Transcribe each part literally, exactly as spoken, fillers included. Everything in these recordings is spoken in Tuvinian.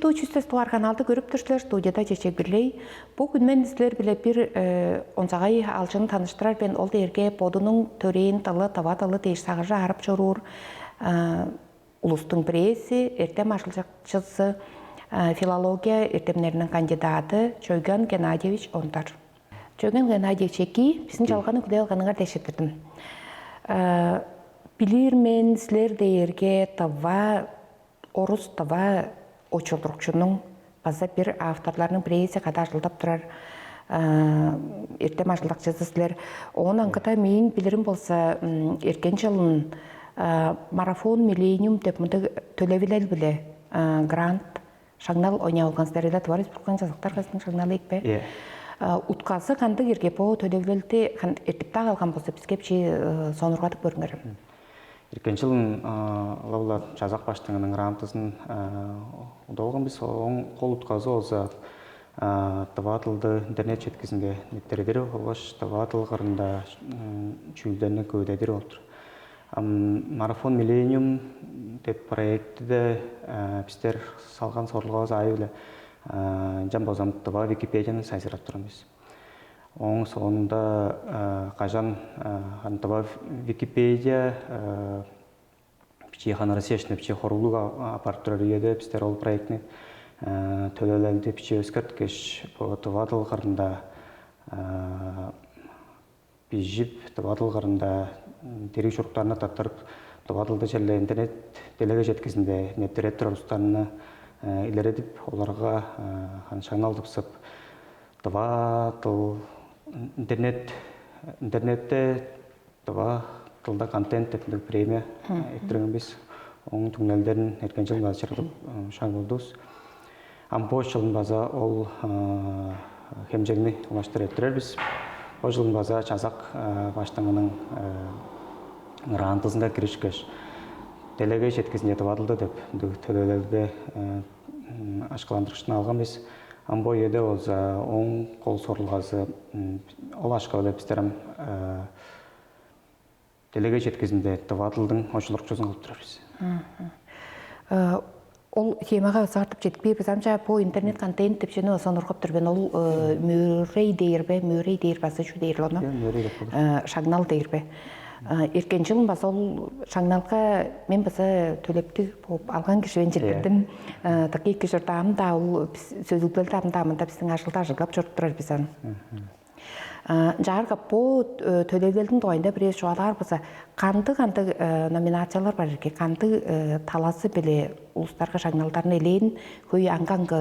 Туу чүстес туар каналды көрүп тур силер, студияда Чечек Бирлей. Бу күн мен силер биле бир онзагай алчын таныштырар мен, ол дээрге бодунуң төрээн дылы, тыва дылы дээш сагыжы аарып чоруур улустуң бирээзи, эртем ажылчакчызы, филология эртемнериниң кандидаты Чойган Геннадьевич Ондар. Чойган Геннадьевич эки, биздин чалганы күлеп алганыңар дешиптирдим. Билир мен силер дээрге тыва, орус тыва очулдурукчунуң база бир авторларның бирээзи када ажылдап турар эртем ажылдакчызы силер. Оон аңгыда мээң билирим болза, эрткен жылын марафон Миллениум деп мындыг төлевилел биле грант шаңнал ойнап алган силер эле, Тыва Республиканың Чазактар газетиниң шаңналы ийик бе? Иә. Утказы кандыг ирге бо төлевилелди эртип-даа калган болза, биске бичии сонургадып көрүңер. Эрткен жылын ылап-ла Чазак баштыңының грамотазын удуп алган бис. Ооң кол утказы болза тыва дылды интернет четкизинге нептередир болгаш тыва дыл кырында чүүлдерни көвүдедир болуптур. Ам марафон Миллениум деп проектиде бистер салган сорулгавыс аайы-биле ынчан болза тыва Википедияны сайзырадып турган бис. Ооң соонунда кажан хан тыва Википедия бичии хан Россияшны бичии хоруглуг апарып турар үеде бистер ол проектни төлээлелди бичии өскерткеш, бо тыва дыл кырында бижип, тыва дыл кырында дириг чуруктарны тырттырып, тыва дылды черле интернет делеге четкизинде нептередип турар улустарны илередип, оларга хан шаңнал тыпсып, тыва дыл интернет интернетте тыва дылда контент деп мындыг премия эрттирген бис. Ооң түңнелдерин эрткен чылын база чырыдып шаг болдувус. Ам бо чылын база ол хемчегни улаштыр эрттирер бис. Бо чылын база Чазак баштыңының грантызынга киришкеш, делегей четкизинче тыва дылды деп мындыг төлээлелге ашкыландыргыштын алган бис. Ам бо үеде болза ооң кол сорулгазы ол ашка-биле бистер ам делегей четкизинде тыва дылдың очулдурукчузун кылып турар бис. Ол темага ызаартып четпейбиз. Амча бу интернет контент деп чүнү сонургап тур мен. Ол мөрей дээр бе, мөрей дээр база чүү дээр ону? Мөрей деп болур. Шагнал дээр бе? Эркен жылын база ол шагналга мен база төлептиг болуп алган кижи мен жеткирдим. Дыка эки чорду. Ам да ол сөзүлгелди ам да мында биздин ажылда ажыглап чоруп турар биз аны. Ынчаарга бо төлевилелдиң дугайында бир эвес чугаалаар болза, кандыг-кандыг номинациялар бар ирги, кандыг талазы-биле улустарга шаңналдарын элээн хөй аңгы-аңгы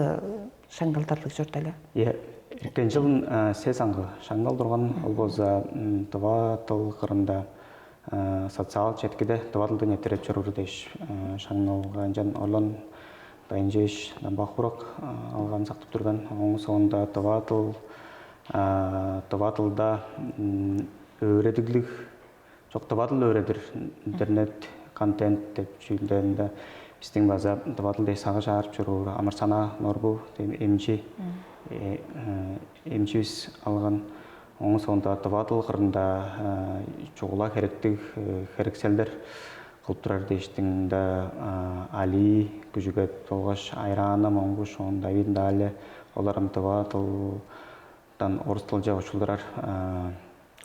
шаңналдарлыг чорду эле? Иә, эрткен жылын сес аңгы шаңнал турган, ол болза дыва тыл кырында социал четкиде дыва тылды нептереп чоруур дээш шаңналга ынчан Орлан Дайынчевич Дамбак-Бурак алган сактып турган. Ооң соонда дыва тыл дыва тылда өөредиглиг чок, дыва тыл өөредир интернет контент деп чүүлдеринде биздин база дыва тыл дээш сагыш аарып чоруур Амырсана Норбу эмчи эмчивис алган. Оон соонда дыва тыл кырында чугула херектиг херекселдер кылып турар дээштиң ында Али Күжүгет болгаш Айраана Моңгуш, оон Давид Даале, олар ам дыва тылдан орус тылче очулдурар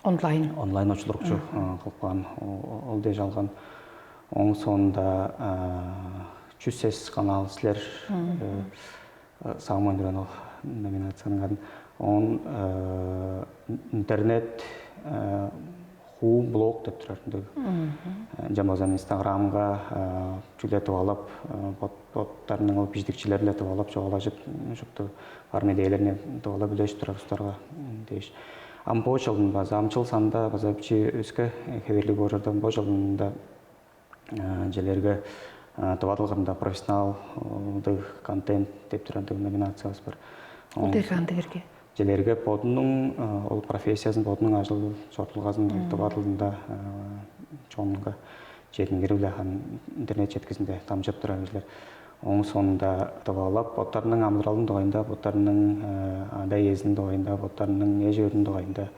онлайн онлайн очулдурукчу кылып каан, ол дээш алган. Оон соонда чүс сес канал силер сагмайн турган ол номинацияның атын. Оон интернет хуу блог деп турар ындыг. Ынчан болза инстаграмга чүгле тывалап боттарының ол биждикчилер-биле тывалап чугаалажып, шупту бар медээлерни тывалап үлежип турар устарга дээш. Ам бо жылын база ам чыл санда база бичи өске хеверлиг боорардан бо жылында челерге дывадылгырында профессионалдыг контент деп турар ындыг номинациябыз бар. Ол дег андыг эрге? Челерге бодунуң ол профессиясын, бодунуң ажыл чорудулгазын дывадылында чонунга жетингири-биле хан интернет четкизинде дамчып турар кижилер. Оң соонунда дывалап боттарының амыдыралын дугайында, боттарының ада иезин дугайында, боттарының эш өрүн дугайында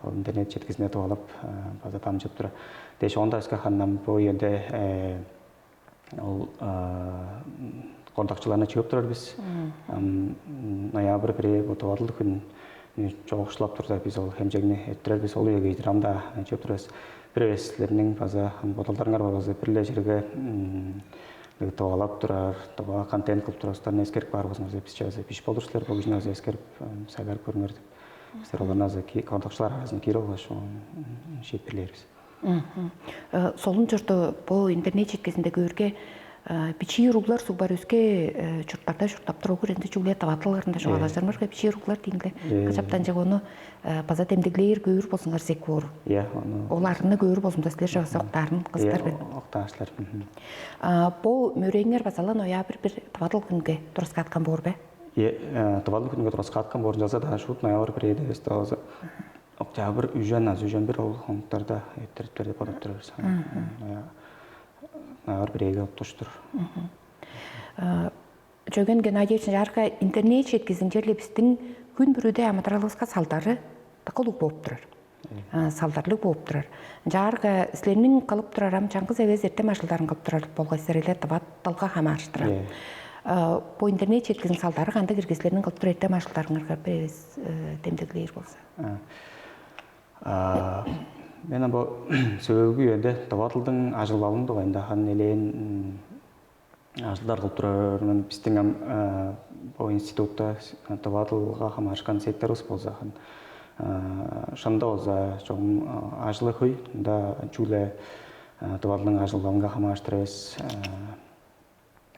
ол интернет четкизинде дывалап база дамчып тура. Дээш оон да өске ханнам бу үеде ол контактчыларына чыып турар бис. Ам ноябрь бирээ бо тывадыл хүн чогушлап турда, биз ол хемчегни эрттирер бис, ол үеге чедир ам-даа чыып турар бис. Бир эвес силерниң база бодалдарыңар бар болза, бир-ле черге тывалап турар, тыва контент кылып турар улустарны эскерип каар болзуңарза, бисче база биш болур силер, бо кижини база эскерип, сайлап көрүңер деп. Силер оларны база контактчылар аразынга кирип алгаш, шиитпирлээр бис. Солун чорду бо интернет четкизинде көөрге, бичии уруглар суг бар өске чурттарда чурттап туруп, ынча чүгле тывадыларында чугаалажырмырга, бичии уруглар диинде качаптанчык ону база демдеглээр көөр болзуңар зек боор. Иә, ону. Оларны көөр болзумда силер чаваса октаарын кыздар бен. Октаашлар. Бо мөрээңер базала ноябрь бир тывадыл күнге тураскааткан боор бе? Е, тывадыл күнге тураскааткан боорун жаза да шут ноябрь бирээде эвес да база октябрь үжен аз үжен бир ол хонуктарда эрттириптер деп бодоп турар. Ноябрь бирээге оптуштур. Чөген Геннадьевич, ынчаарга интернет четкизинче-ле бистиң хүн бүрүде амыдыралывыска салдары дыка улуг болуп турар. Салдарлыг болуп турар. Ынчаарга силерниң кылып турар ам чаңгыс эвес эртем ажылдарын кылып турар болгай силер эле тывадылга хамаарыштырар. Бу интернет четкизин салдары кандыг ирги силерниң кылып турар эртем ажылдарыңарга бир эвес демдеглээр болза? Мен бу сөөлгү үеде тывадылдың ажыл-балын дугайында хан элээн ажылдар кылып турарымын. Бистиң ам бо институтта тывадылга хамаарышкан секторубус болза, шында болза чогум ажылы хөй. Ында чүгле тывадылдың ажылдарынга хамаарыштыр эвес,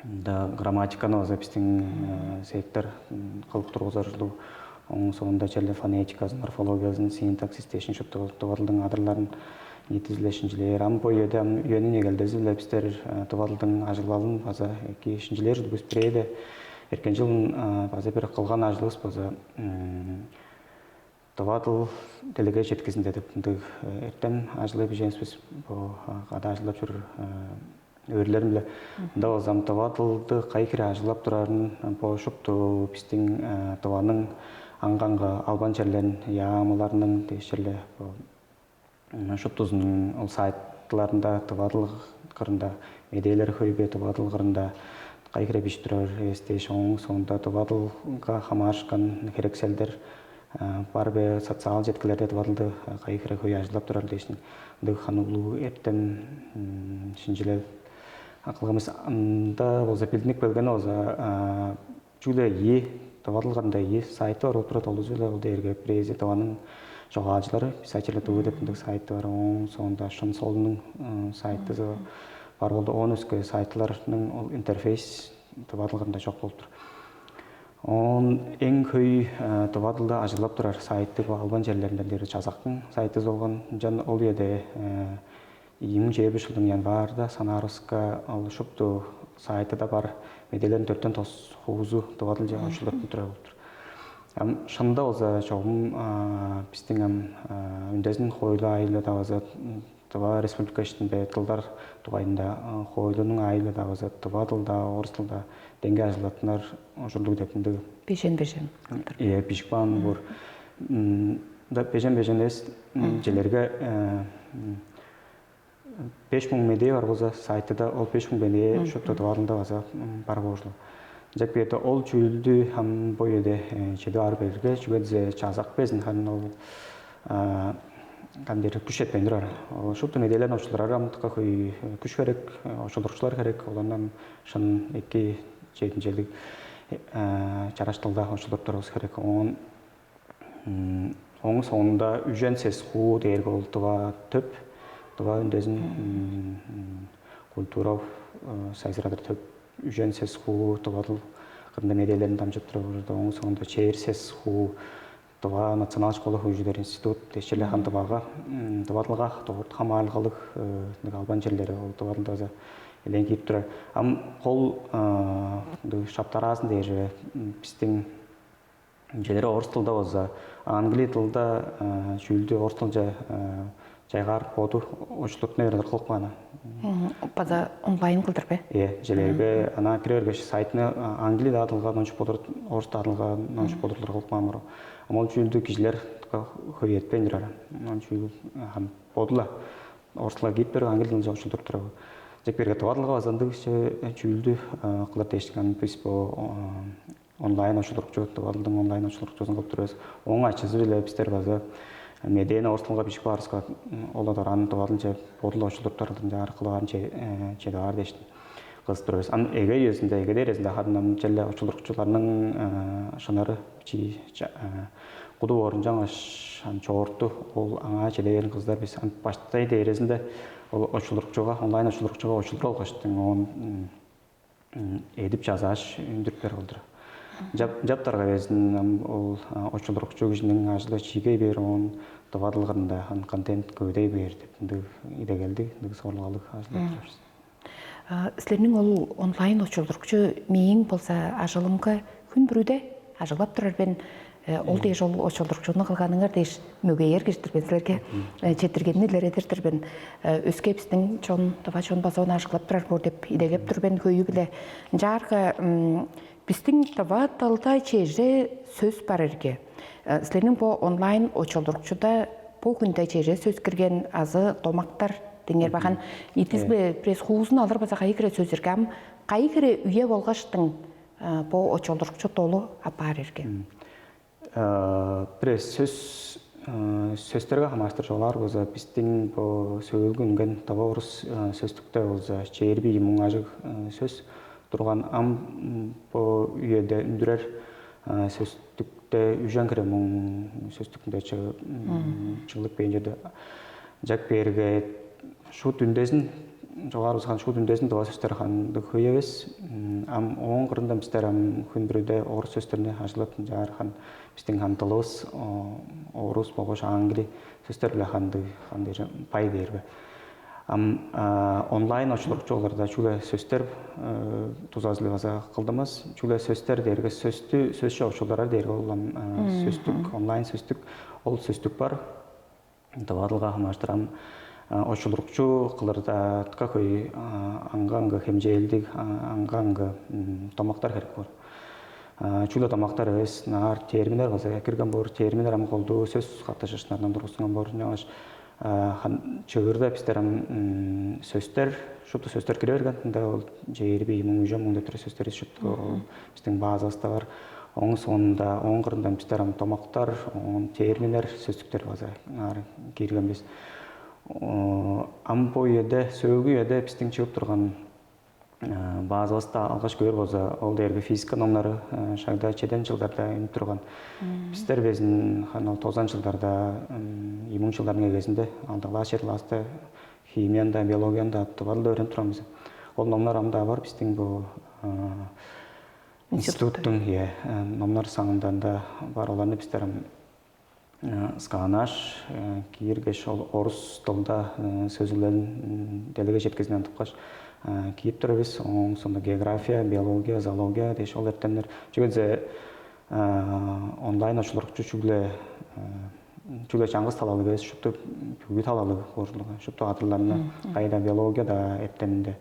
ында грамматиканы база бистиң сектор кылып тургузар ужурлуг. Оң соонда черле фонетиказын, морфологиязын, синтаксис дээшин шупту тывадылдың адырларын ниитизи-биле шинчилээр. Ам бо үеде ам үениң эгелдези-биле бистер тывадылдың ажылбалын база эки шинчилээр ужурлуг бис. Бирээде эрткен чылын база бир кылган ажылыбыс база тывадыл делегей четкизинде деп ындыг эртем ажылы бижээвис бис. Бо када ажылдап чоруур өөрлерим-биле ында болзам тывадылды кайы хире ажылдап турарын, бо шупту бистиң тываның аңгаңга албан черлерин яамыларның дээш черле бо шуптузунуң ол сайттарында тывадыл кырында медээлер хөй бе, тывадыл кырында кайы хире бижип турар эвес дээш, ооң соонда тывадылга хамаарышкан херекселдер бар бе, социал четкилерде тывадылды кайы хире хөй ажылдап турар дээш, ындыг хануулуу эртем шинчилел кылган бис. Ында болза билдинип келгени болза чүгле ийи, тывадыл кырында ийи сайты бар болуп турат. Ол чүгле ол дээрге бирээзи Тываның чогаалчылары, писательлер тывы деп ындыг сайты бар. Ооң соонда Шын Солунуң сайтызы бар болду. Оон өске сайттарның ол интерфейс тывадыл кырында чок болуп тур. Оон эң хөй тывадылда ажылдап турар сайты бо албан черлеринден дээри Чазактың сайтызы болган. Ынчан ол үеде ийи муң чээрби чылдың январда санаарывыска, ол шупту сайтыда бар медээлерниң дөрттен тос хуузу тывадылче очулдуруп турар болуп тур. Ам шында болза чогум бистиң ам үндезин хоойлу айыылы-даа база Тыва Республика иштинде дылдар дугайында хоойлунуң айыылы-даа база тыва дылда, орус дылда деңге ажылдаттынар ужурлуг деп ындыг. Бежен-бежен. Э, бижип каан боор. Да бежен-бежен эс челерге беш муң медээ бар болза, сайтыда ол беш муң медээ шупту тыва дылда база бар боор ужурлуг. Ынчап кээрде ол чүүлдү ам бо үеде чедип аар берге, чүге дизе чазак безин харын ол кандыр күш четпейн турар. Ол шупту медээлерин очулдурар амытыкка хөй күш керек, очулдурукчулар керек, олардан шын эки чединчелиг чараш дылда очулдуруп турувус керек. Оон Ооң соонда үжен сес хуу дээрге ол тыва төп, тыва үндезин культура сайзырадыр төп үжен сес хуу тыва дыл кырында медээлерин дамчып турар. Ооң соонда чээр сес хуу тыва национал школа хөгжүлер институт дечиле хан тывага тыва дылга дорт хамаарылгалыг албан черлери ол тыва дылдаза элен киип турар. Ам кол шаптараазын дээр бистиң Ынчалдыр орус тылда болза, англи тылда чүүлдү орус тылча чайгаар боду очулдуртуна берип кылып каан. База онлайн кылдыр бе? Э, желерге ана кире бергеш сайтны англи даа тылга нончуп болур, орус даа тылга нончуп болурлар кылып каан. Ама ол чүүлдү кижилер хөй этпейн турар. Ол чүүл бодула орус тылга кирип берип англи тылча очулдуруп турар. Чек берге тывадылга база ындыг чүүлдү кылыр дээштиң, аны бис бо онлайн очулдурукчу, тывадылдың онлайн очулдурукчузун кылып тур бис. Ооң ачызы-биле бистер база медээни орус дылга бижип каарывыска, ол-ла дораан тывадылче бодул очулдуруптар кылдынчаар кылып аан чеде баар дээштиң кызып тур бис. Ам эге үезинде, эге дээрезинде харын ам черле очулдурукчуларның шынары бичии куду боорунчангаш ам чоорту ол аңаа чеде бээрин кыздар бис. Ам баштай дээрезинде ол очулдурукчуга, онлайн очулдурукчуга очулдур алгаштың оон эдип чазааш үндүрүп берип алдыр. Жаптарга безин ол очулдурукчу кижиниң ажылы чиигей бээр, оон дывадылгырында контент көвүдей бээр деп ындыг идегелдиг, ындыг сорулгалыг ажыл. Силерниң ол онлайн очулдурукчу мээң болза ажылымга хүн бүрүде ажыглап турар мен. Ол дээш ол очулдурукчуну кылганыңар дээш мөгеер кижи-дир мен силерге. Четтиргенни илередир-дир мен. Өске бистиң чон, дыва чон база ону ажыглап турар боор деп идегеп тур мен хөйү-биле. Ынчаарга бистиң дыва дылда чеже сөс бар эрге. Силерниң бо онлайн очулдурукчуда бо хүнде чеже сөс кирген азы домактар деңер баган итис бе пресс хуузун алыр база кайы кире сөс ирге ам кайы кире үе болгаштың бо очулдурукчу долу апаар эрге. Бир сөс сөстерге хамаарыштыр чугаалаар болза, бистиң бо сөөлгү үнген дава орус сөстүкте болза чээрби ийи муң ажыг сөс турган. Ам бо үеде үндүрер сөстүкте үжен хире муң сөстүк мынча чыглып бээр чеде. Жак берге шуут үндезин чугаалаар болза, шуут үндезин дыва сөстер хандыг хөй эвес. Ам ооң кырында бистер ам хүн бүрүде орус сөстерни ажыглап ынчаар хан бистиң хан дылывыс орус болгаш аңгли сөстер-биле хандыг хандыжа бай дээр бе. Ам онлайн очулдурукчуларда чүгле сөстер дузазы-биле база кылдымас. Чүгле сөстер дээрге сөстү сөсче очулдурар дээрге ол ам сөстүк, онлайн сөстүк, ол сөстүк бар. Дывадылга хамааштыр ам очулдурукчу кылырда тыка хөй аңга-аңгы хемчээлдиг, аңга-аңгы домактар херек боор. Чүгле домактар эвес, наар терминдер база кирген боор. Терминдер ам колдуу сөс каттыжыштынардан тургузунган боор. Ынчангаш чыгырда бистер ам сөстер, шупту сөстер кире берген. Ында ол чээрби муң, үжен муң деп турар сөстер шупту ол бистиң базавыста бар. Оң соонунда оң кырында бистер ам домактар, оон терминдер, сөстүктер база наар киирген бис. Ам бо үеде, сөөлгү үеде бистиң чыгып турган базавыста алгаш көөр болза, ол дээрге физика номнары шагда чеден жылдарда үнүп турган. Бистер безин хана ол тозан жылдарда, ийи муң жылдардың эгезинде алды класс, чет класста химияны-даа, биологияны-даа дывадылда өөренип турган бис. Ол номнар ам-даа бар бистиң бу институттуң, э, номнар саңындан-даа бар. Оларны бистер ам сканаш кииргеш, ол орус дылда сөзүлелин делеге четкизинден тыпкаш киип турар бис. Оон соонда география, биология, зоология дээш ол эртемнер. Чүге дээзе онлайн очулурукчу чүгле чүгле чаңгыс талалыг эвес, шупту бүгү талалыг ужурлуг, шупту адырларны кайда биологияда эртеминде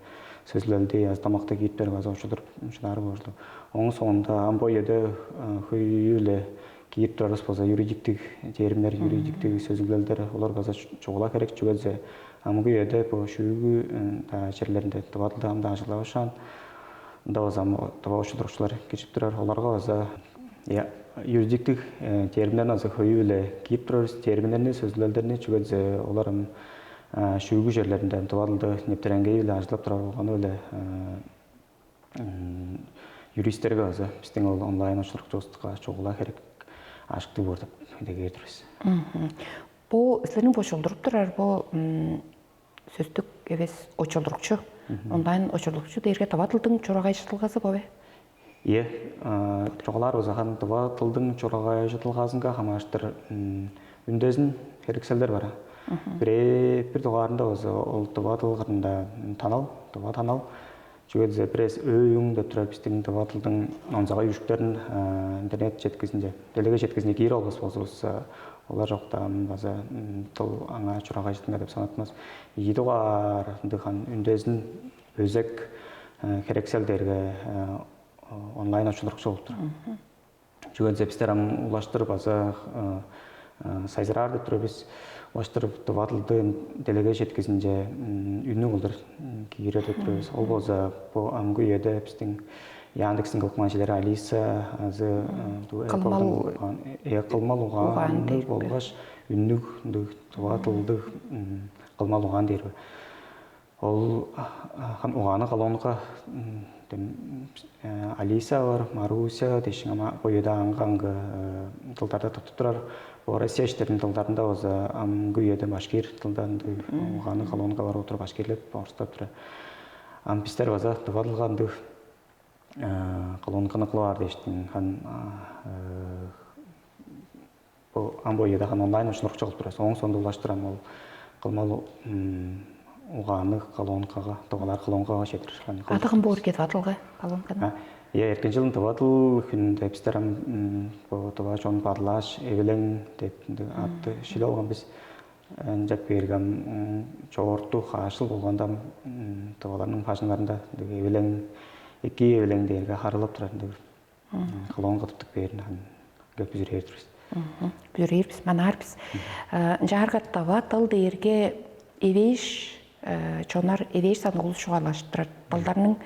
сөзүлелди азы тамакты киип берип азы очулдуруп шыдаар ужурлуг. Оң соонда ам бо үеде хөйү-ле киип турарывыс болза, юридиктиг терминнер, юридиктиг сөзүлелдер, олар база чугула херек. Чүге дээзе амгы үеде бо шүүгү черлеринде дывадылды ам-даа ажыглавышаан, ында база ам дыва очулдурукчулар киржип турар. Оларга база юридиктиг терминнерни база хөйү-ле киип турар бис. Терминнерни, сөзүлелдерни, чүге дээзе олар ам шүүгү черлеринде дывадылды нептереңгей-биле ажыглап турар болганы-биле юристтерге база бистиң ол онлайн очулдурукчувуска чугула херек ажыктыг боор деп идегээр-дир бис. Бу силерниң бо очулдуруп турар бо сөстүк эвес очулдурукчу, онлайн очулдурукчу дээрге дывадылдың чурагайжыдылгазы бо бе? Ийе, чугаалаар болза, харын дывадылдың чурагайжыдылгазынга хамааштыр үндезин херекселдер бар. Бирээ бир дугаарында болза ол дывадыл кырында танал, дыва танал. Чүге дээзе бирээс өөң деп турар бистиң дывадылдың онзагай үжүктерин интернет четкизинче, делеге четкизинче киир албас болзувусса, олар чокта ам база дыл аңаа чурагайжыдынга деп санатмас. Ийи дугаар ындыг хан үндезин өзек херексел дээрге онлайн очулдурукчу болуп тур. Чүге дээзе бистер ам улаштыр база Сайзыраар деп тура бис баштыр дывадылды делеге четкизинче үннүг кылдыр киирер деп турабыз. Ол болза бу амгы үеде биздин Яндекстин кылып каан чилери Алиса азы кылмал угаан болгаш үннүг ындыг дывадылдыг кылмал угаан дээр. Ол угааны колонка Алиса бар, Маруся дээшиң ама бо үеде аңгы-аңгы дылдарда тыптып турар. Бо Россия иштериниң дылдарында база амгы үеде башкир дылда ындыг угааны колонка бар отуруп башкирлеп орустап турар. Ам бистер база дывадылга ындыг колонканы кылып аар дээштиң хан Бо ам бо ыйыдахан онлайн ошнурукчу кылып турар. Ооң соонда улаштыр ам ол кылмал угаанныг колонкага, дугалар колонкага чедир. Ады кым боор кет ватылга колонканы? Я эркен жылын тывадыл хүнүндө бистер ам бо дыва чон бадылааш эвелең деп атты шилип алган бис. Ынчап бээрге ам чоорту хаашыл болганда ам дываларның бажыңнарында эвелең эки эвелең дээрге харылап турар ынча бир. Колон кыдыптык бээрин ам бүзүрээр турбус. Бүзүрээр бис, манаар бис. Ынчаарга дава дыл дээрге эвээш чонар эвээш санныг улус чугаалашып турар. Дылдарның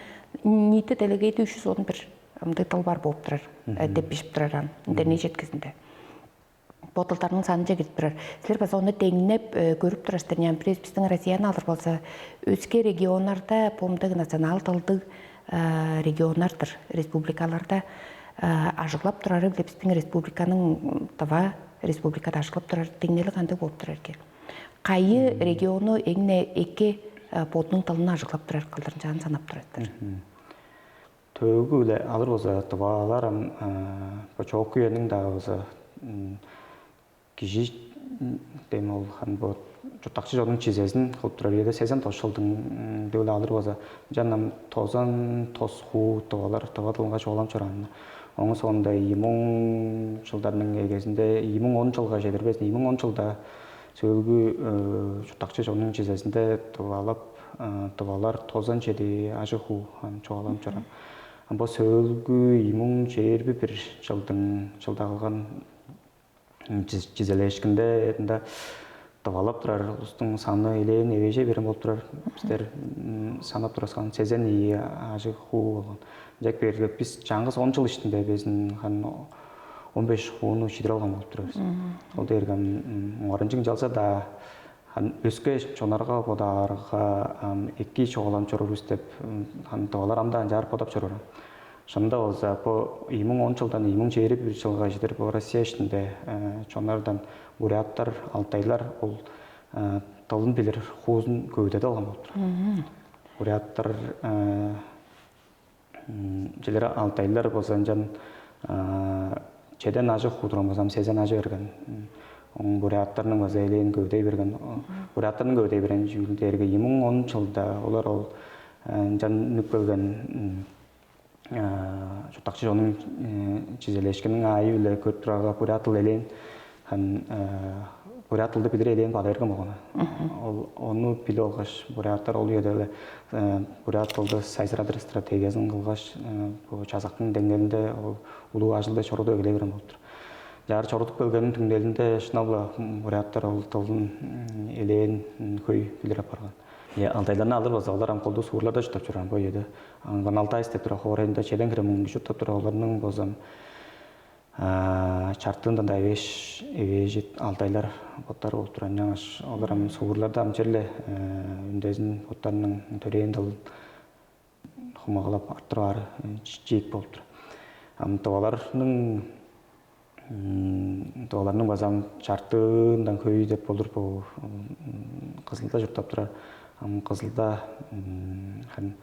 ниити делегейде үш жүз он бир ымдыг дыл бар болуп турар деп бижип турар ан интернет четкизинде. Бо дылдарның санынче кирип турар. Силер база ону деңнеп көрүп турар силер. Бирээзи биздин Россияны алыр болза, өске регионнарда бу ымдыг национал дылдыг регионнар-дыр, республикаларда ажыглап турары биле биздин республиканың дава республикада ажыглап турар деңнели кандыг болуп турар экен? Кайы региону эң-не эки бодунуң дылын ажыглап турар кылдырынчаан санап турар? Төөгү-биле алыр болза, дываалар ам бо чоокку үениң-даа болза кижи дем ол хан бо чурттакчы чоннуң чизезин кылып турар үеде сезен тос чылдың дөө-ле алыр болза, ынчан ам тозан тос хуу дывалар дыва дылынга чугааланып чораан. Оон соонда ийи муң чылдарның эгезинде, ийи муң он чылга чедирбезин, ийи муң он чылда сөөлгү чурттакчы чоннуң чизезинде дывалап, дывалар тозан чеди ажыг хуу чугааланып чораан. Бо сөөлгү ийи муң чээрби бир чылдың чылда кылган чизелешкинде ында дывалап турар улустуң саны элээн эвеже берем болуп турар. Бистер санап тураскан сезен ийи ажыг хуу болган. Ынчак берге бис чаңгыс он чыл иштинде безин хан он беш хууну чидирип алган болуп турар. Ол дээрге оңорунчуң чалза-даа, хан өске чонарга бодаарга эки чогуланып чорурбус деп хан дывалар ам-даа ынчаар бодап чоруур. Шынында болза бо ийи муң он чылдан ийи муң чээрби бир чылга чедир бо Россия иштинде чоннардан буряттар, алтайлар ол дылын билир хуузун көвүдедип алган болуп турар. Буряттар, чилер алтайлар болза ынчан чеден ажы хуу турган болза ам сезен ажы берген. Оң буряттарның база элээн көвүдей берген. Буряттарның көвүдей берген чүүлү дээрге ийи муң он чылда олар ол ынчан үнүп келген чурттакчы чоннуң чизелешкиниң аайы-биле көрүп турарга бурят дыл элээн хан бурят дылды билир элээн бада берген болган. Ол ону билип алгаш буряттар ол үеде эле бурят дылды сайзырадыр стратегиясын кылгаш бу чазактын деңнелинде ол улуу ажылды чорудуп эгелей берген болуптур. Жаар чорудуп келгенин түңнелинде шынап-ла буряттар ол дылдын элээн хөй билир апарган. Алтайларны алыр болза, олар ам колдуу суурларда чурттап чораан бо үеде. Анган Алтайс деп тура хоорайында челең хире муң чурттап тура оларның болза чартыындан да эвеш эвежит алтайлар боттары болуп турган. Жаңаш олар ам суурларда ам черле үндезин боттарының төрээн дылын хумагалап арттырып аары чиик болуп тур. Ам дываларның дываларның база ам чартыындан хөй деп болур бу кызылда чурттап турар. Ам кызылда хан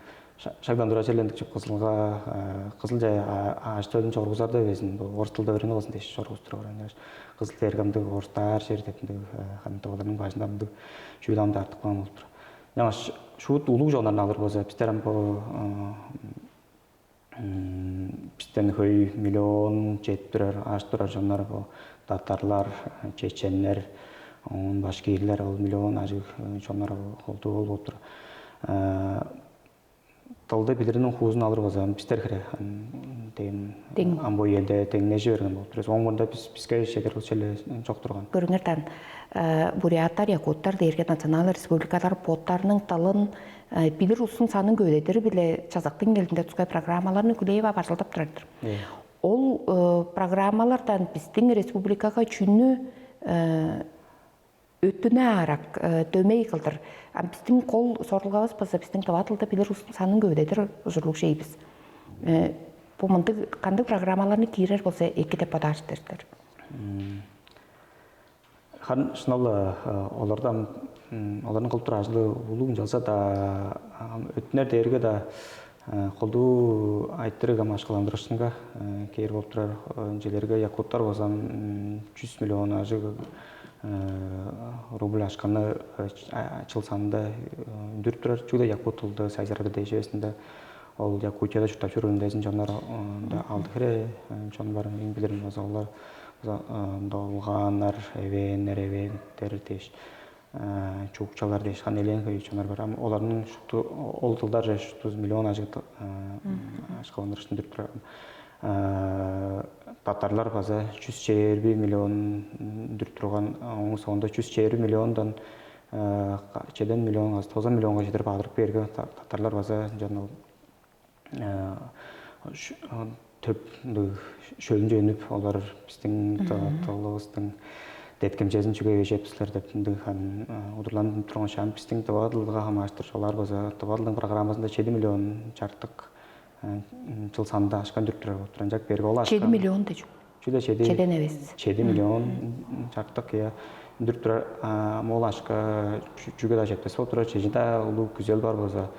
шагдан тура черлендик чүп кызылга кызыл жай ааш төлүн чоргузарда безин бу орус тылда берен болзун дээш чоргузуп туруп баран кызыл дээрге ындыг орустаар чер деп ындыг хан дываларның бажында ындыг чүүл ам да артып калган болуп тур. Жаңаш шуут улуг чоннарны алыр болза бистер ам бу бистен хөй миллион чедип турар, ааш турар чоннар бу татарлар, чеченнер, оон башкирлер ол миллион ажыг чоннар колдуу болуп тур. Дылды билириниң хуузун алыр болза, бистер хире дээм, ам бо үеде деңнежи берген болуп турар. Оң мурда бис биске чедер ол челе чок турган. Көрүңер дан, буряттар, якуттар дээрге национал республикалар боттарының дылын билир улустуң санын көвүдедири-биле чазактың элинде тускай программаларны хүлээп ап ажылдап турар-дыр. Ол программалардан биздин республикага чүнү өттүнө аарак, дөмей кылдыр. А биздин кол сорулгавыс болза, биздин тыва дылды билир улустуң санын көвүдедир ужурлуг шейбиз. Бу мындыг кандыг программаларны киирер болза эки деп бодаар силер? Хан шынал олардан оларның кылып турар ажылы улуг ынчалза-даа өттүнер дээрге-даа колдуу айтырыг ам ашкыландырышынга кээр болуп турар. Ынчелерге якуттар болзам 100 миллион ажыг рубль ашканы чыл санында үндүрүп турар. Чүгле якут тылды сайзырадыр дээш эвесинде ол Якутияда чурттап чоруур үндезин чоннар алды хире чон бар. Эң билирим болза олар долгааннар, эвээннер, эвээниктер дээш чукчалар дээш кан элээн хөй чоннар бар. Ам оларның шупту ол тылдар же шупту миллион ажык ашкаландырыштын дүрүп турар. Татарлар база жүз чээрби миллион дүрүп турган. Оң соонда жүз чээрби миллиондан чеден миллионга, тозан миллионга чедирип адырып берген татарлар база жана төп шөлүнче өнүп, олар биздин талалыбыздын деткимчезин чүге бежеп силер деп ындыг удурланып турган шаам биздин дывадылга хамааштыр. Олар база дывадылдын программасында чеди миллион чартык жыл санында ашкан дүрүп турар болуп турар. Ынчак берге ол ашкан. Чеди миллион дежик. Чүле чеди Чеден эвес. Чеди миллион чартык я дүрүп турар. Ам ол ашка чүге да жетпес болуп турар. Чежи да улуу күзел бар болза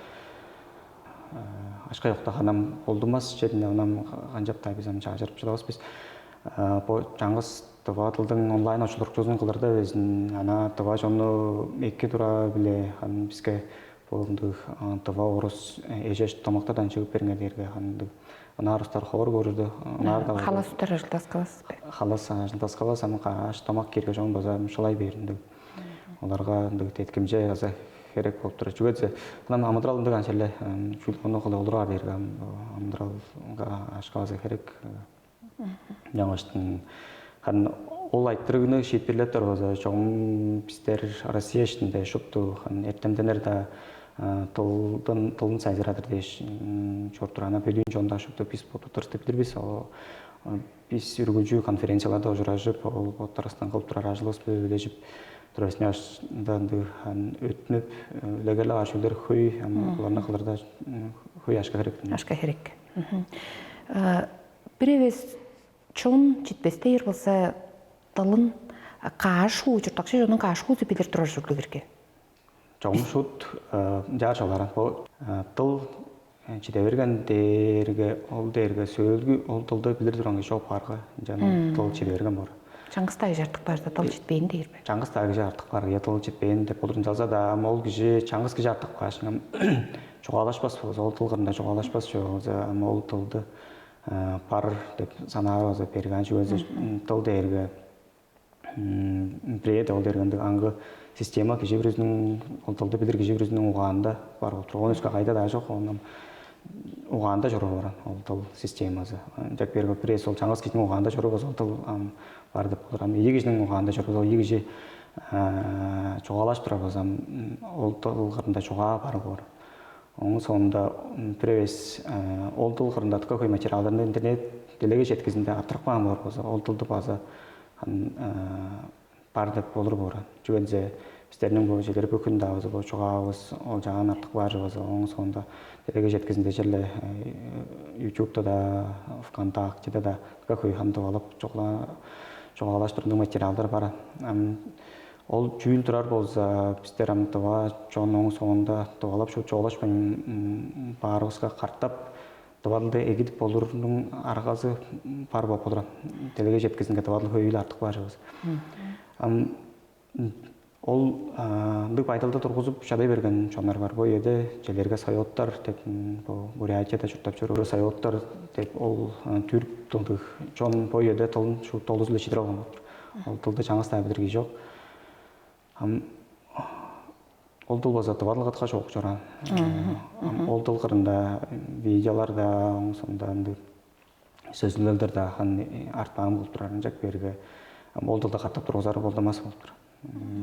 ашка ёкта ханам болдумас чединде онам канчап да биз аны чаажырып чыдабыс биз. Бо чаңгыс дыва тылдың онлайн очулдурукчузун кылырда безин ана дыва чонну эки тура биле аны биске бо ындыг дыва орус эжеш домактардан чыгып бериңер дээрге ындыг ынаар устар ховор көрүрдү. Ынаар да Халас уттар ажылдас каласыз бе? Халас ажылдас калас аны кааш домак кирге чон база шылай бериндиг. Оларга ындыг деткимче база херек болуп турар. Чүге десе ынам амыдырал ындыг анча эле чүл ону кылып олурар дээрге амыдыралга ашка база херек. Жаңаштың харын ол айтырыгны шиитпирлеп турар база чогум бистер Россия иштинде шупту харын эртемденер да тылдын тылын сайзырадыр дээш чоруп турар. Ана бөлүүн чонда шупту бис ботту тыртып билир бис. Бис үргүлчү конференцияларда ужуражып, ол боттарыстан кылып турар ажылыбыс билежип турар сняжда ындыг өтүнүп үлегерлеп аш үлер хөй ам буларны кылырда хөй ашка керек. Ашка керек. Бир эвес чон читпестейр болса дылын кааш хуу чурттакчы чонун кааш хуузу билир турар ужурлуг эрге. Чогум шут жаар чалгааран бо дыл чиде берген дээрге ол дээрге сөөлгү ол дылды билир турган кижи чок баарга ынчан дыл чиде берген боор. Чаңгыс дагы артык баарда дыл читпээн дээр бе? Чаңгыс дагы кижи артык баар я дыл читпээн деп болур ынчалза да ам ол кижи чаңгыс кижи артык каашыңам чугаалашпас болза ол дыл кырында чугаалашпас чүве болза ам ол дылды бар деп санаар болза берген чүве дыл дээрге бирээде ол дээрге ындыг аңгы система кижи бүрүзүнүң ол дылды билир кижи бүрүзүнүң угаанда бар болуп тур. Оон өске кайда даа жок. Оон угаанда чоруур баран ол дыл системазы. Ынчап берип бирээзи ол чаңгыс кижиниң угаанда чоруур болза ол дыл ам бар деп болур. Ам ийи кижиниң угаанда чоруур болза ол ийи кижи чугаалашып турар болза ам ол дыл кырында чугаа бар болур. Оң соонда бир эвес ол дыл кырында тыка хөй материалдарды интернет делеге четкизинде аптырап каан болур болза ол дылды база бар деп болур бооран. Чүге дилзе бистерниң бо чедер бүкүн даавызы бо чугаавыс ол чагаан артык баар чүве оң соонда делеге четкизинде черле ютубта да ВКонтактеде да тыка хөй хандып алып чугаалаштырдыг материалдар бар. Ам ол чүүл турар болза бистер ам дыва чон оң соонда дывалап шуут чугаалашпайн баарыбызга картап дывалды эгидип болурунуң аргазы бар болуп болур. Делеге четкизинге дывал хөйүл артык баар чүве. Ам ол ындыг байдалды тургузуп чадай берген чоннар бар. Бо үеде челерге союттар деп бо Бурятияда чурттап чоруур союттар деп ол түрк дылдыг чон бо үеде тылын шуут долузу-ла чидирип алган болуптур. Ол дылды чаңгыс-даа билир кижи чок. Ам Ол дыл база тывалыгатка чоок чораан. Ол дыл кырында видеоларда, оңсунда ындыг сөзүлелдерде хан артпаан болуп турар ынчак берге ол дылда катап тургузары болдумас болуп тур.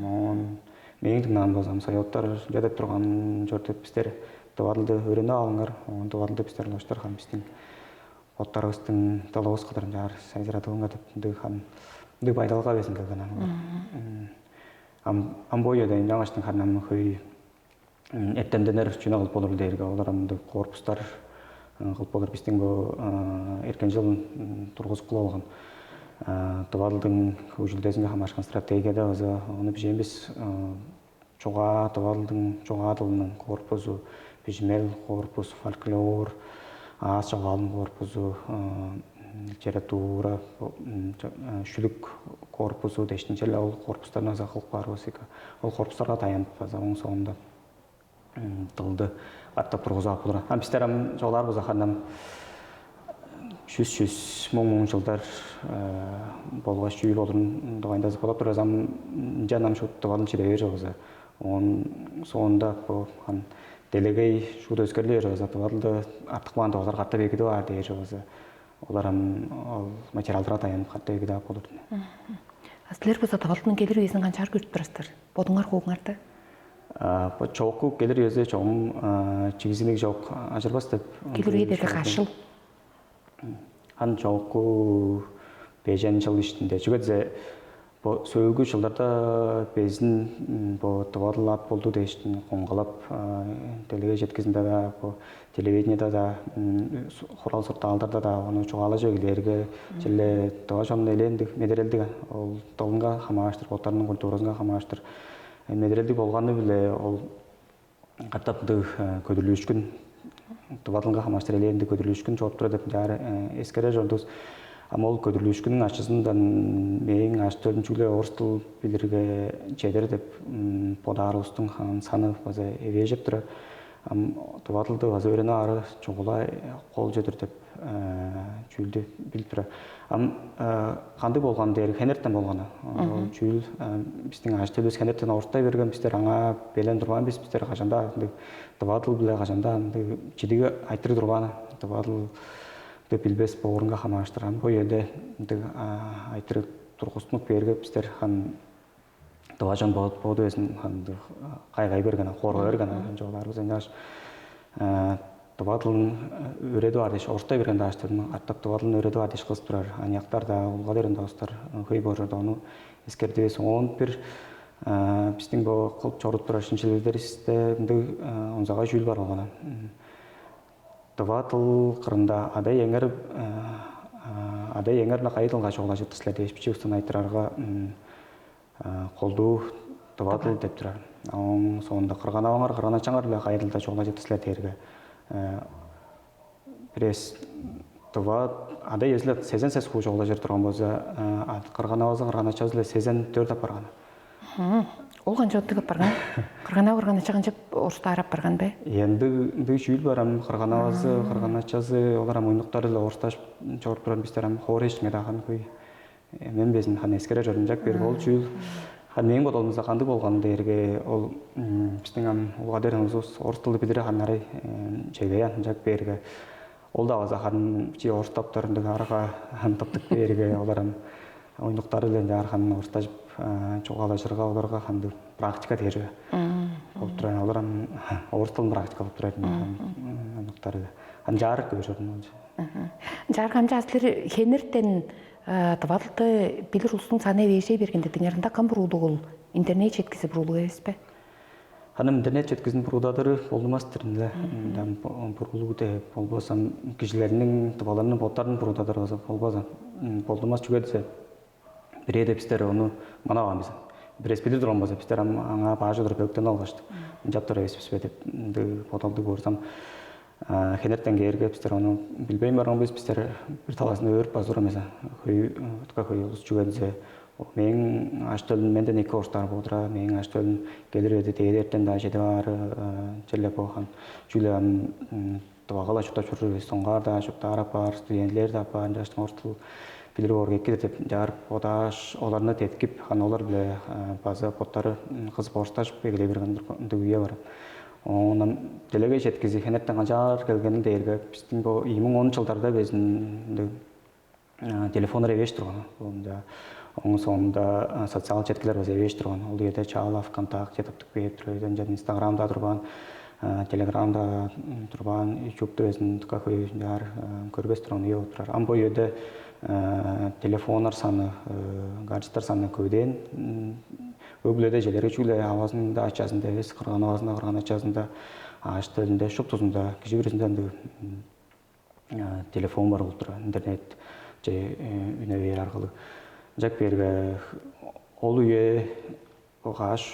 Оон мээң дыңнаан болзам, союттар ынча деп турган чор деп бистер дывадылды өөрүнүп алыңар, оон дывадылды бистер улаштар хан бистиң боттарывыстың дылывыс кыдырын чаар сайзырадылыңар деп ындыг хан ындыг байдалга безин келген ам. Ам ам бо үеде ынчангаштың хан ам хөй эртемденер чүнү кылып болур дээрге, олар ам ындыг корпустар кылып болур. Бистиң бу эрткен жыл тургузуп кылып алган дывалдың хөгжүлдезинге хамаарышкан стратегияда база ону бижээн бис. Чугаа дывалдың чугаа дылының корпусу, бижимел корпус, фольклор, аас чогаалдың корпусу, литература, шүлүк корпусу дээштинче-ле ол корпустарны база кылып каарывыс эки. Ол корпустарга таянып база оң соонда дылды катап тургузуп ап болур. Ам бистер ам чугаалаар болза ханнам чүс чүс муң муң жылдар болгаш чүү болурун дугайында бодап турбас ам ынчан ам шуут дывадыл чиде бээр чогуза. Оон соонда бу хан делегей шуут өскерли бээр чогуза дывадылды артык баан дывалар катап эгидип аар дээр чогуза. Олар ам ол материалдыра таянып катап эгидип ап болур. А силер болза тавалтының келир үезин канчаар көрүп турасыздар? Бодуңар хууңарда? Бо чогук келир үези чогум чигизиниг чок ажырбас деп. Келир үедерге каш жыл? Ан чогуку бежен жыл иштинде. Чүге десе бо сөөлгү жылдарда безин бо дывадылаат болду дээштин коңгалап делеге жеткизинде да бо телевидениеда да хурал суртаалдарда да ону чугаалажып эгелээрге черле дыва чон элээн дег медерелдиг ол дылынга хамааштыр, боттарының культуразынга хамааштыр медерелдиг болганы-биле ол катап ындыг көдүрлүүшкүн дывадылынга хамааштыр элээн ындыг көдүрлүүшкүн чоруп турар деп мынчаар эскере чордувус. Ам ол көдүрлүүшкүнүң ачызындан мээң ажы-төлүм чүгле орус дыл билирге чедер деп бодаарывыстың саны база эвээжеп турар. Ам дывадылды база өөренип аарга чугула кол чедир деп чүүлдү билип турар. Ам кандыг болган дээр хенертен болганы. Ол чүүл биздин ажы-төлүбүс хенертен оруттай берген, бистер аңаа белен турбаан бис, бистер кажан-даа ындыг дывадыл биле кажан-даа ындыг чидиги айтырыг турбаан. Дывадыл деп билбес боорунга хамааштыр. Ам бо үеде ындыг айтырыг тургустунуп бээрге бистер хан дыважан боду безин кайгай берген, корга берген чоолаарыбыз ынчаш дыва дылын өөредип аар дээш, орустай берген дааш дылын артап дыва дылын өөредип аар дээш кызып турар аныяктар-даа, улга дерин достар хөй боор чорда ону эскердивис. Оон бир биздиң бо кылып чорудуп турар шинчилелдеривисте мындыг онзагай чүүл бар болган. Дыва дыл кырында адай эңер адай эңер биле кайы дылга чугаалажыр силер дээш бичии устан айтырарга колдуу дывадыл деп турар. Оң соонда кырган аваңар, кырган ачаңар биле кайы дылда чугула чыдыр силер дээрге бирээс дыва ада иезиле сезен сес хуу чугула чыр турган болза, кырган авазы, кырган ачазы биле сезен төрт апарган. Ол канча оттуг апарган? Кырган ава, кырган ача канча орустаар апарган бе? Ындыг ындыг чүүл бар ам, кырган авазы, кырган ачазы олар ам уйнуктар эле орусташ чоруп турган, бистер ам хоор эшиңер ахан хөй. Мен безин хан эскере чордум жак берип ол чүүл хан мээң бодолумузда кандыг болган дээрге ол биздин ам улуга дерен улузубус орус тылды билири хан арай чегей ынчак берге ол да база хан чи орус топтор ындыг арага хан тыптык берге олар ам уйнуктары биле ынчаар хан орустажып чугаалажырга оларга кандыг практика дээр болуп турар, олар ам орус тылын практика болуп турар уйнуктары хан жаарык көрүп чордум. Жаар камча силер хенертен дывадылды билир улустуң саны эвээжей берген дедиңер, ында кым буруулуг ол? Интернет четкизи буруулуг эвес бе? Аны интернет четкизин буруудадыры болдумас-тыр ынча. Ындан бурулуг деп болбосам кижилерниң дываларның боттарын буруудадыр болбозам болдумас, чүге десе бирээде бистер ону манаваан бис. Бирээс билир турган болза бистер ам аңаа баажы туруп өктөн алгаштык. Ынчаптар эвесписпе деп ындыг бодалдыг көрсөм, хенертен кээрге бистер ону билбейн барган бис. Бистер бир талаасында өөрүп базыр эмес, хөй утка хөй улус чүге дизе мээң аштөлүн менден эки орустаар болдура, мээң аштөлүн келир эди дээди эртен даа чеде баары черле болган чүгле ам дывагала чурттап чоруур бис. Соңгаар даа чурттаар апаар, студентилер да апаар, жаштың орустул билир боор кеккидир деп чаар бодааш, оларны деткип, хан олар биле база боттары кызып оштажып эгелей берген ындыг үе бар. Оонан делегей четкизи хенертен канчаар келгени дээрге, биздин бу ийи миң он чылдарда безин ындыг телефоннар эвээш турган. Оң соонунда социал четкилер база эвээш турган. Ол үеде чаала ВКонтакте таптык бээп тур, ынчан Инстаграмда турган, Телеграмда турган, Ютубта безин дыка хөй ынчаар көрбес турган үе болуп турар. Ам бо үеде телефоннар саны, гаджеттер саны көвүдээн өг-бүледе эжелерге чүгле авазында, ачазында эвес, кырган авазында, кырган ачазында, ааш-төлүнде, шуптузунда, кижи бүрүзүнде ындыг телефон бар болуп турар, интернет же үне бээр аргалыг. Ынчап бээрге ол үе каш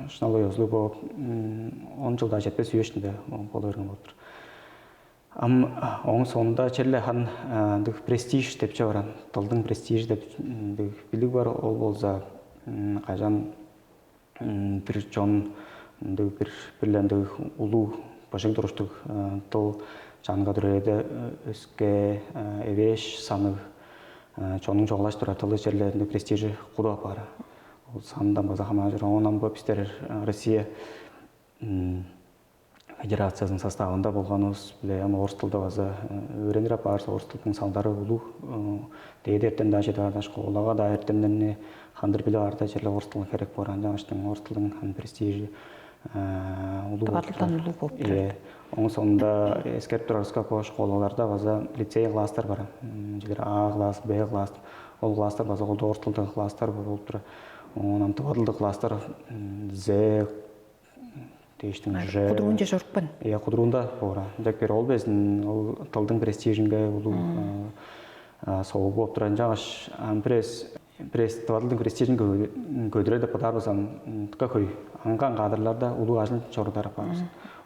шынал оозулуг бооп, он чылда четпес үе ишинде боло берген болуп тур. Ам оң соонда черле хан ындыг престиж деп чүве баран, дылдың престижи деп ындыг билиг бар. Ол болза кажан бир чон ындыг бир бирле ындыг улуу быжыг туруштуг дыл чанга дүрээде өске эвээш саныг чоннуң чогулаш турар дылы черле ындыг престижи куду апаар. Ол сандан база хамааржыр. Оон ам бо бистер Россия Федерациязының составында болганывыс биле ам орус тылда база өөренир апаарыс, орус тылдың салдары улуу дээди эртемдаа чеде баардаш, школага-даа эртемнерни хандыр билип аарда черле орус тылы херек боор. Ынчангаштың орус тылдың хан престижи улуу болуп Дывадылдан турар. Улуу болуп турар. Э, Оң соонда эскерип турарыска, бо школаларда база лицей класстар бар. М, Жилер А класс, Б класс. Ол класстар база колдуг орус тылдык класстар болуп тура. Онан дывадылдык класстар З дээштиң же Кудуруунче чорупкан. Э, кудуруунда бора. Ынчак бери ол безин ол тылдың престижинге улуу соогу болуп турар. Ынчангаш ам бирээс бирээс дывадылдың престижин көдүрер деп бодаар болсам, дыка хөй аңган кадрларда улуу ажыл чорудар апаар.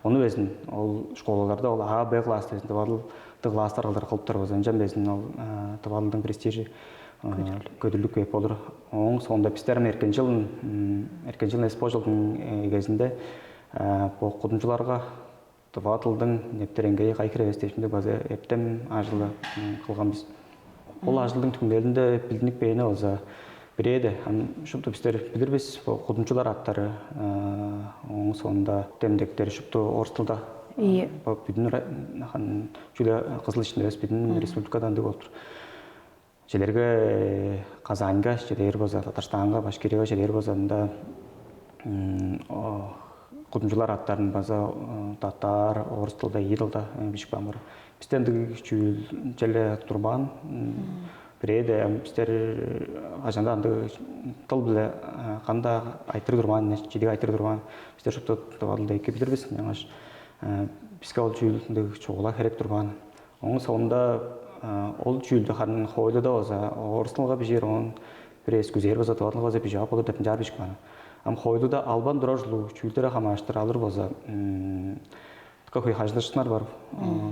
Ону безин ол школаларда ол А Б класс безин дывадылдыг класстар кылдыр кылып турар болза, ынчан безин ол дывадылдың престижи көдүрлүк кээп болур. Оң соонда бистер эркен жылын эркен жылын эспо жылдың эгезинде бо кудумчуларга дывадылдың нептереңгей кай хире эвес дээшимде база эптем ажылы кылган бис. Ол ажылдың түңнелинде билдинип бээни болза бирээде ам шупту бистер билирбиз, бо кудумчулар аттары оң соонда демдектери шупту орус тылда. Ийе. Бо бүдүн чүле кызыл ишинде эвес, бүдүн республикада ындыг болуп тур. Чилерге Казаньга чедээр болза, Татарстанга, Башкирияга чедээр болза, ында кудумчулар аттарын база татар, орус тылда, ийи тылда бижип каан бар. Бисте ындыг чүүл черле турбаан. Бирээде бистер кажанда андыг тыл биле канда айтыр турбаан, чидиг айтыр турбаан. Бистер шупту тывадылда эки билирбиз. Аңаш биске ол чүүл ындыг чугула херек турбаан. Оң соонда ол чүүлдү харын хоойлуда база орусталга бижээр, оон бир эскүзээр база тывадылга база бижип ап болур деп ынчаар бижип каан. Ам хоойлуда албан турар ужурлуг чүүлдере хамааштыр алыр болза, дыка хөй хажылышкыннар бар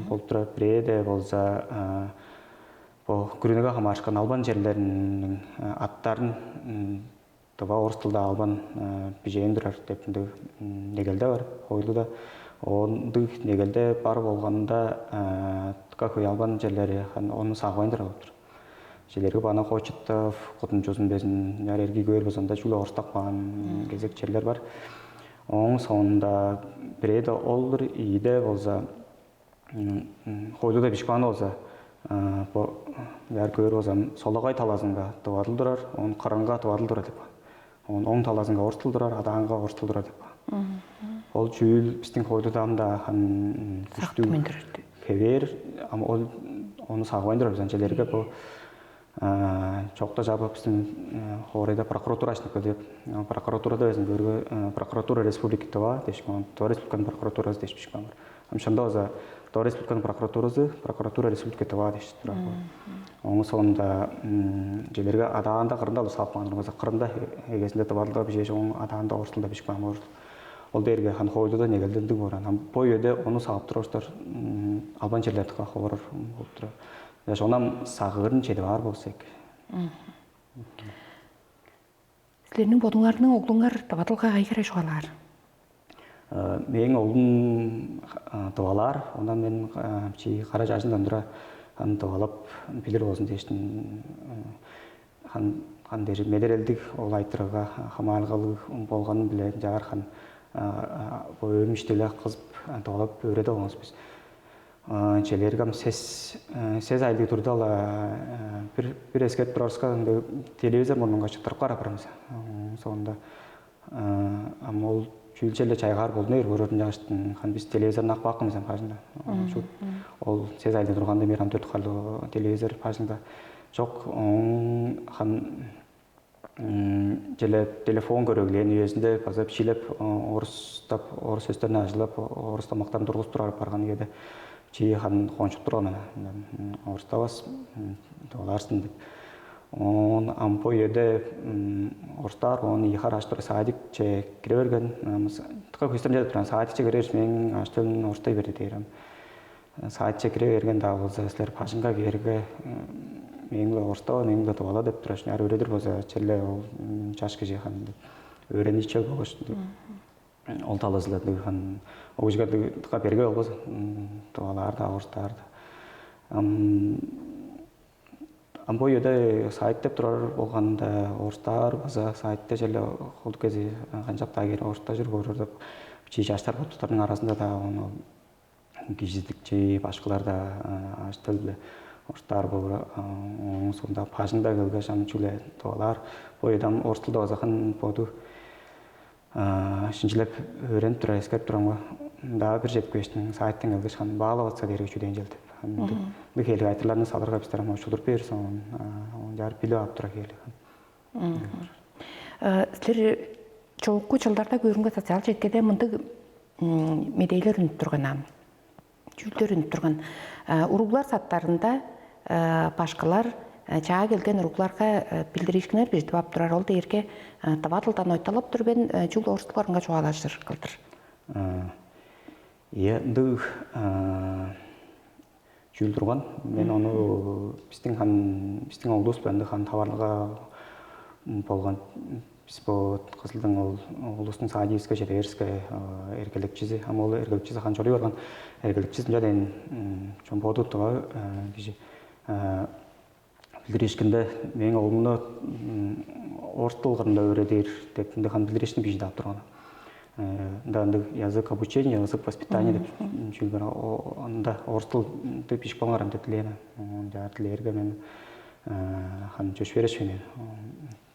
болуп турар. Бирээде болза бо күрүнүгө хамаарышкан албан черлерниң аттарын тыва орус тылда албан бижээн турар деп ындыг негелде бар. Хоойлуда ондуг негелде бар болганда дыка хөй албан черлери ону сагбайн турар болуп тур. Чилерге бана Кочетов кудумчузун безин яр эрги көөр базанда чүгле орустап каан кезек черлер бар. Оң соонда бирээде ол-дур, ийиде болза хоойлуда бишкааны болза бо яр көөр болза солагай талазынга дывадыл турар, он кырынга дывадыл турар деп каан. Он оң талазынга орустул турар, адаанга орустул турар деп каан. Ол чүүл бистиң хоойлуда ам-даа хан күштүг Сактымын турар деп. Хевээр, ам ол ону сагбайн турар бизен челерге бу чокта жабы биздин хоорайда прокуратура ашынып келди. Прокуратурада безин көргө прокуратура республики Тыва дешкен, Тыва республиканын прокуратурасы дешпишкен бар. Ам шында база Тыва республиканын прокуратурасы, прокуратура республики Тыва дешип турар. Ону соонда челерге адаанда кырында алып салып каан база кырында эгезинде тывадылга бижээш, оң адаанда орустулда бишип каан боор. Ол дээрге хан хоойлуда негелдендиг боор. Ам бо үеде ону сагып турар албан черлердикка ховарар болуп турар. Жаш онам сагыырын чедип аар болза эки. Силерниң бодуңарның оглуңар дывадылга кайгыра чугаалаар? Мээң оглум дывалаар, онан мен чи кара чажындан тура аны тывалап билир болзун дээштин хан хан дээш медерелдиг ол айтырыгга хамаарылгалыг болганы биле ынчаар хан бо өөм иштеле кызып тывалап өөредип алганбыз бис. Челергам сес сес айлыг турда-ла бир бир эскертип турарыска ынды телевизор мурнунга чыттырып карап барамыз. Соонда ам ол чүүлчеле чайгаар болдун эр көрөрүн жагыштын хан бис телевизорну ак бааккан бизен бажында. Шут ол сез айда турганда мир ам төрт харлы телевизор бажында жок. Хан Челе телефон көрөглээн үезинде база бичиилеп орустап орус сөстерни ажылап орус тамактарын тургузуп турар барган үеде чи хан кончуп турган мен. Орустабас, долаарсын деп. Оон ам бо үеде орустаар оон ийи хар аштыр садикче кире берген. Тыка көстемче деп турган садикче кире бериш мээң аштын орустай берди дээр. Саатче кире берген-даа болза, силер бажыңга кээрге мээң-биле орустава, мээң-биле тывала деп турар. Ар өөредир болза, челе ол чаш кижи хан деп өөреничел болгаш ол талазылар хан ол кижиге берге болбас, тывалаар-даа, орустаар-даа. Ам бо үеде саат деп турар болганда орустаар база саатта челе холдук кези канчап-даа кээри орустажыр көрүр деп чии чаштар боттуктарның аразында-даа ону кижизидикчи башкылар-даа аштал-биле орустаар болур. Ооң соонда бажыңда келгеш ам чүгле тывалаар бо үеде ам орус тилде база хан боду шинчилеп өөренип турар, эскерип турам го. Мындаа бир чедип кээштиң саайтан келгеш хан баалап атса дээрге чүдээн чел деп. Ындыг хээлиг айтырларны салырга бистер ам очулдуруп бээр соон ынчаар билип ап тура хээлиг. Силер чогуку чылдарда көрүнген социал четкеде мындыг медейлер үнүп турган ам. Чүүлдер үнүп турган. Уруглар саттарында башкалар чаа келген уругларга билдиришкиннер бижидип ап турар. Ол дээрге дывадылдан ойталап тур мен чүл орустугларынга чугаалажыр кылдыр. Ийе, ындыг чүүл турган. Мен ону биздин хан биздин оглубус биле ындыг хан таварлыга болган. Бис бо кызылдың ол улустуң садиевская четеверская эргелекчизи, ам ол эргелекчизи хан чоруй барган. Эргелекчизи ынча дээн чомбоду туга кижи билдириишкинде мээң оглумну орус тылгырында өөредир деп ынды хан билдириишкин бижидап турган. Ында ындыг язык обучения, язык воспитания деп чүүл бар. Ында орус тыл деп ишип калыңар деп дилээн. Жаар дилээрге мен хан чөш берешпейн мен.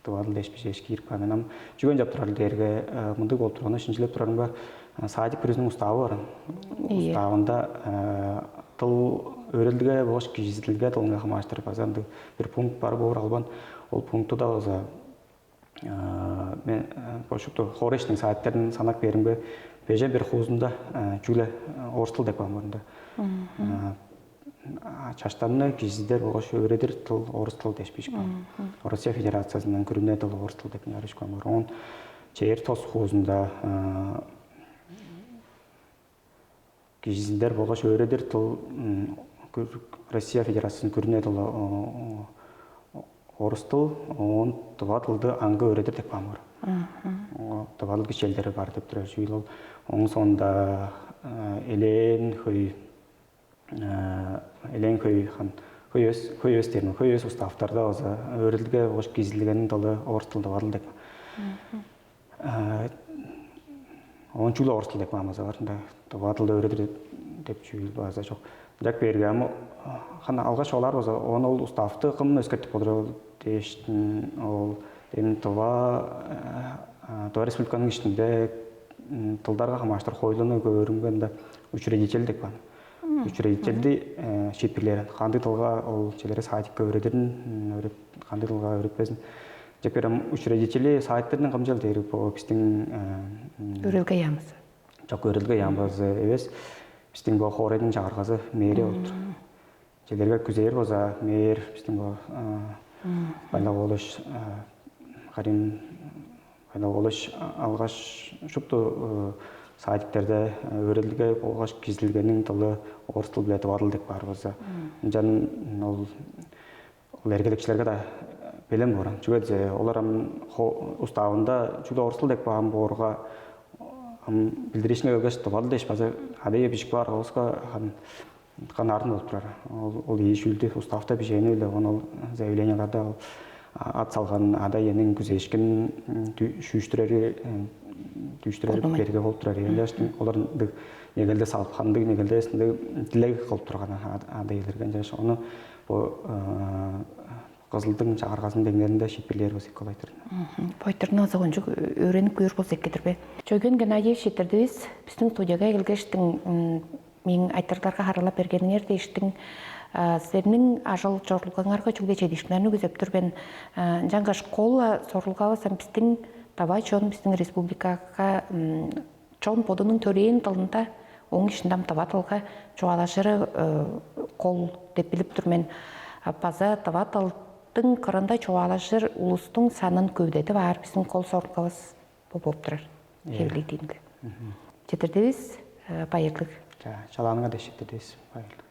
Дывадыл дээш бижээш киирип каан. Ам чүген чап турар дээрге мындыг болуп турган шинчилеп турарымга садик бүрүзүнүң уставы бар. Уставында тыл өөрелдиге болгаш кижизидилге тылынга хамааштыр база ындыг бир пункт бар боор албан. Ол пунктуда база мен бошукту хора иштиң сааттерин санап беримге бежен бир хуузунда чүгле орус тыл деп каан барында. Чаштамны кижизидер болгаш өөредир тыл орус тыл дешпиш каан. Россия Федерациясынын күрүнэ тыл орус тыл деп арышкан бар. Он чээр тос хуузунда кижизидер болгаш өөредир тыл Россия Федерациясынын күрүнэ тылы орус тыл, оон дыва тылды аңгы өөредир деп каан бар. Дыва тыл кичээлдери бар деп турар чүүл ол. Оң соонда элээн хөй элээн хөй хан хөй өс хөй өс термин хөй өс уставтарда база өөрүлдүге болгаш кизилгениң дылы орус тылда бар тыл деп. Оон чүгле орус тыл деп маамаза бар. Ында дыва тылда өөредир деп чүүл база чок. Ынчак берге ам хан алгаш олар база оон ол уставты кым өскертип болур ол дээштин ол эми дыва дыва республиканын иштинде тылдарга хамааштыр хойлуну көөрүмге ында учредитель деп каан. Учредительди шиитпирлээр кандыг тылга ол челери садикке өөредирин кандыг тылга өөретпезин. Жек берем учредители сайттерден камчал дээр бо биздин Өрелге ямызы. Жок өрелге ямызы эвес биздин бо хоорайдын чагыргазы мэрия болуптур. Челерге күзээр база мэр биздин бо байлак болуш карим байлак болуш алгаш шупту садиктерде өрелге болгаш кизилгенин дылы орус тыл биле дубадыл деп бар база. Ынчан ол ол эргелекчилерге да белен боор. Чүге десе олар ам уставында чүгле орус тыл деп каан боорга ам билдиришине келгеш дубадыл дээш база адайы бижип каар оска ам Канаарын болуп турар. Ол ол ийи чүүлдү уставта бижээни биле оон ол заявленияларда ол ат салган ада иенин күзээшкин шүүштүрери дүүштүрери Болдумай. Берге болуп турар. Ынчаш олар ындыг негелде салып хандыг негелде ындыг дилег кылып турган ада иелерге ынчаш ону бу кызылдың чагыргазынын деңнеринде шиитпирлээр болза эки болуп турар. Бойтурну оза кончуг өөренип көөр болза эккедир бе? Чойген Геннадьевич четирдивис биздин студияга келгештиң мээң айтырларга харылап бергениңер дээштиң силерниң ажыл чорулгаңарга чүгле чедиишкиннерни күзеп тур мен. Ынчангаш кол сорулгавыс ам биздин давай чон биздин республикага чон бодунуң төрээн дылында оң ишиндам давай дылга чугаалажыры кол деп билип тур мен. База давай дылдың кырында чугаалажыр улустуң санын көвдедип аар биздин кол сорулгавыс бо болуп турар. Хевилиг диинге. Четирдивис байырлыг. Чалааныга дешетти дейсиз. Байырлыг.